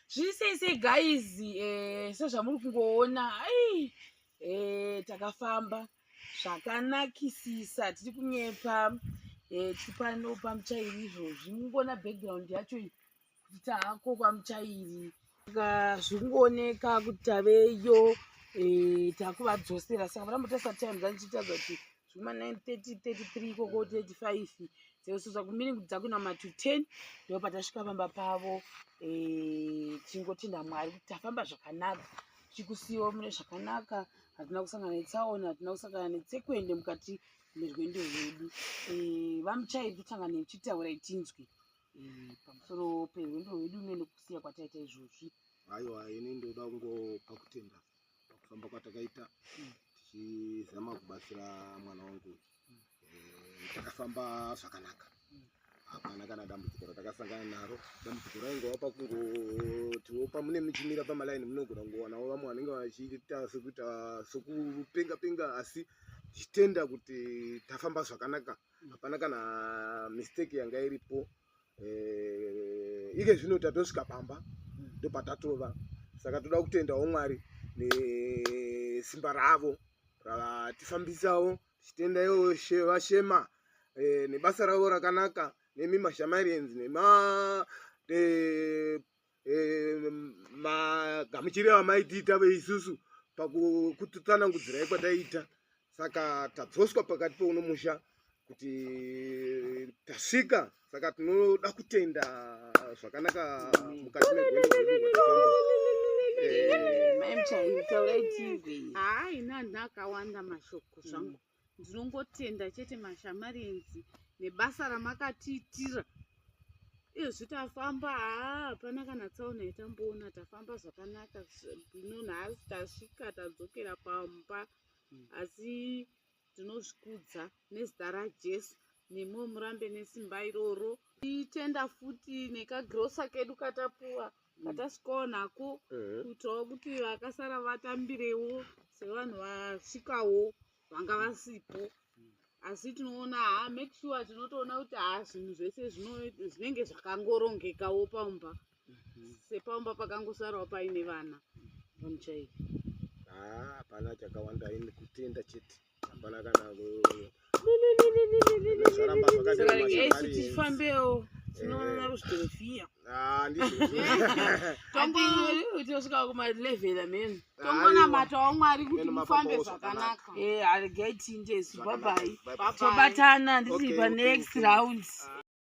Zviri sei sei guys, sezvamuri kungoona, ai takafamba zvakanakisisa, tiri kunyepa, tiri pano paMuchairi izvozvi. Mungoona background yacho iyi kuti taako kwaMuchairi. Saka zviri kungooneka kuti taveyo, takuvadzosera. Saka varambotarisa time dzandichitaridza kuti zvuma 9:30, 33 ikoko, 35 dzekusoza kumiri dzakunama to 10 ndo patasvika pamba pavo. Tingotenda Mwari kuti tafamba zvakanaka, tichikusiyiwa mune zvakanaka. Hatina kusangana netsaona, hatina kusangana netsekwende mukati merwendo rwedu. VaMuchairi, totanga nechitaura itinzwi pamusoro perwendo rwedu nenokusiya kwataita izvozvi. Aiwa, ini ndoda kungopa kutenda pakufamba kwatakaita tichizama kubatsira mwana wangu. Takafamba zvakanaka, hapana kana dambudziko ratakasangana naro. Dambudziko raingova pakungotiwo pamune muchimira pamalaini, munogona kungowanawo vamwe vanenge vachiita sekuita sekupenga penga, asi tichitenda kuti tafamba zvakanaka, hapana kana mistake yanga iripo. Ike zvino tatosvika pamba, ndopatatova. Saka toda kutendawo Mwari nesimba ravo ravatifambisawo, tichitenda ivo vaShema nebasa ravo rakanaka, nemi maShamarians nema magamuchiro amaitiita veisusu pakutitsanangudzirai kwataiita. Saka tadzoswa pakati peuno musha kuti tasvika. Saka tinoda kutenda zvakanaka mukati merwendo rwedu rwatifamba. Mai Muchairi, taurai tinzwe. Hai, nani akawanda mashoko zvangu. Ndinongotenda chete maShamarians nebasa ramakatiitira. Izvi tafamba, haa, hapana kana tsaona yatamboona. Tafamba zvakanaka. Zvino nhasi tasvika, tadzokera pamba, asi tinozvikudza nezita raJesu. Nemiwo murambe nesimba iroro. Titenda futi nekagirosa kedu katapuwa, katasvikawo nako, kuitirawo kuti vakasara vatambirewo sevanhu vasvikawo vanga vasipo. Asi tinoona, ha, make sure tinotoona kuti, ha, zvinhu zvese zvinenge zvakangorongekawo pamba, sepamba pakangosarawo paine vana. VaMuchairi. Haa, hapana chakawanda, ini kutenda chete, hapana kana zvaramba Saka zvakadai. regai isu MaShamarians. tifambewo tinoona ruzvidhorofiya. Ah, ndizvozvo. Tinosvika kuma11 amene. Tongonamatawo Mwari kuti Neno mufambe mafambawo. zvakanaka. Aregai tinde isu. Bye bye. Bye bye. Tobatana nditi Okay, panext okay. round. Ah.